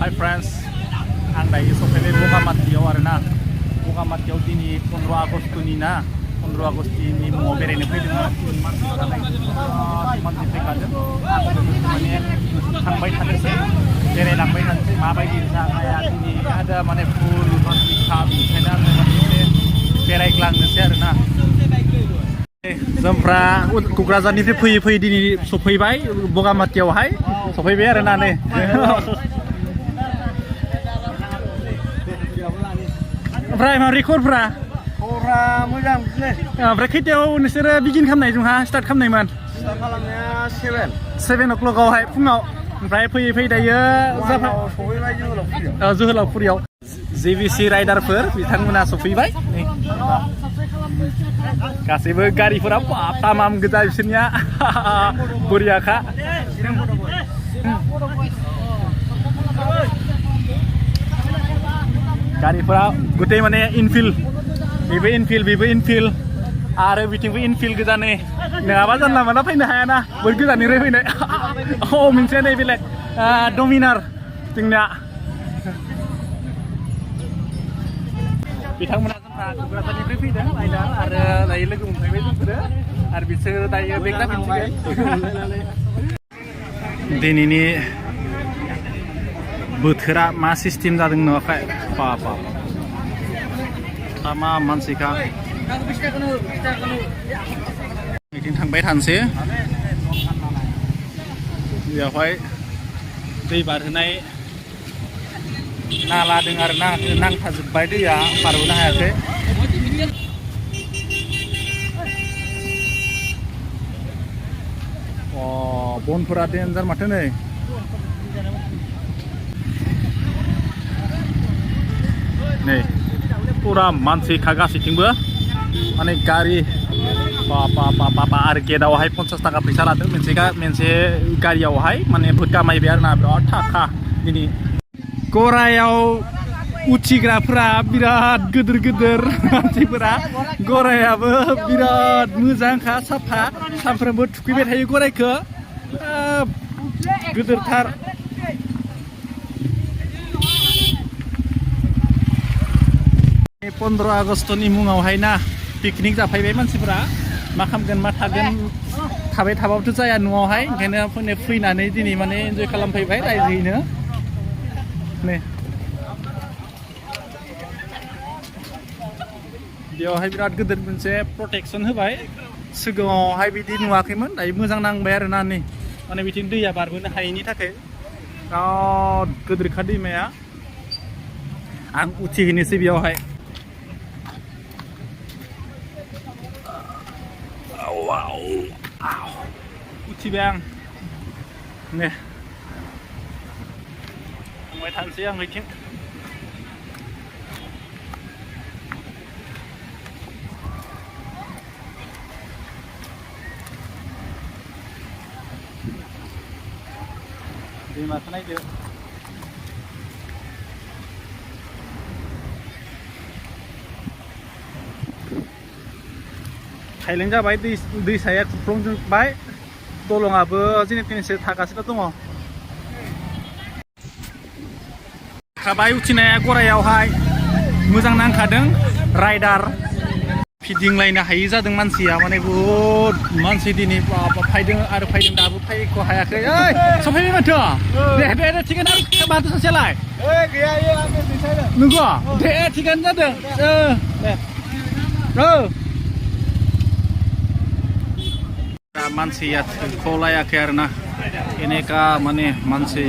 Hi friends, आं दायो सफैबाय बगामाथियाव आरोना बगामाथियाव दिनै 15 आगस्टनि ना 15 आगस्टनि मुङाव बेरायनो फैदोंमोन मानसि फैखादों माने थांबाय थानोसै बेरायलांबाय थानोसै माबायदि जागाया दिनै आदा माने फुल मानसिखा बेनिखायनो आङो माने बेरायग्लांनोसै आरोना जोंफ्रा क'क्राझारनिफ्राय फैयै फैयै दिनै सफैबाय बगामाथियावहाय सफैबाय आरोना नै ओमफ्राय माबोरै खबरफ्रा मोजां बिदिनो ओमफ्राय खैथायाव नोंसोरो बिगिन खालामनाय जोंहा स्टार्ट खालामनायमोन स्टार्ट खालामनाया 7 o'clockआवहाय फुङाव ओमफ्राय फैयै फैयै दायो सफैबाय जोहोलावफुरियाव JVC राइडारफोर बिथांमोना सफैबाय गासैबो गारिफोरा तामाम गोजा बिसोरनिया बरियाखा गारिफोरा गुटे माने इनफिल्ड बेबो इनफिल्ड आरो बिथिंबो इनफिल्ड गोजानै नङाबा जानला मानला फैनो हायाना बहुत गोजाननिफ्राय फैनाय मोनसे नै बेलेग डमिनार जोंनिया बिथांमोना जोंहा क'क्राझारनिफ्राय फैदों राइडार आरो दायो लोगो मोनफैबाय जोंफोरो आरो बिसोरो दायो बेग जाफिनसिगोन दिनैनि बोथोरा मा सिस्टेम जादों नुवाखै बाब मा मानसिखा बिथिं थांबाय थानोसै बेयावहाय दै बारहोनाय नाला दं आरोना नांथाजोब्बाय दैया बारबोनो हायाखै बनफोरा देन्जार माथो नै पुरा मानसिखा गासैथिंबो माने गारि बाबा आरो गेटआवहाय 50 थाखा फैसा लादों मोनसे गारियावहाय माने बहुत कामायबाय आरोना बिराद थाखा दिनै गरायाव उथिग्राफोरा बिराद गिदिर मानसिफोरा गरायाबो बिराद मोजांखा साफा सानफ्रोमबो थुखैबाय थायो गरायखौ गिदिरथार पन्द्र' आगस्टनि मुङावहाय ना पिकनिक जाफैबाय मानसिफोरा मा खालामगोन मा थागोन थाबाय थाबाबोथ' जाया न'आवहाय ओंखायनो फैनानै दिनै माने एन्जय खालामफैबाय रायजोयैनो नै बेयावहाय बिराद गिदिर मोनसे प्रटेकसन होबाय सिगाङावहाय बिदि नुवाखैमोन दायो मोजां नांबाय आरोना नै माने बिथिं दैया बारबोनो हायैनि थाखाय बिराद गिदिरखा दैमाया आं उथिहैनोसै बेयावहाय उथिबाय आं नै थांबाय थानोसै आं बिथिं दैमाखौ नायदो खायलें जाबाय दैसाया खुरफ्लंजोब्बाय दलङाबो जेने थेनेसो थागासिनो दङ थाबाय उथिनाया गरायावहाय मोजां नांखादों राइडार फिदिंलायनो हायि जादों मानसिया माने बहुद मानसि दिनै फायदों आरो फायदों दाबो फायखौ हायाखै सफैबाय माथो दे थिगानो माथो सासेयालाय नंगौ दे थिगानो जादों मानसिया थोख'लायाखै आरोना एनेका माने मानसि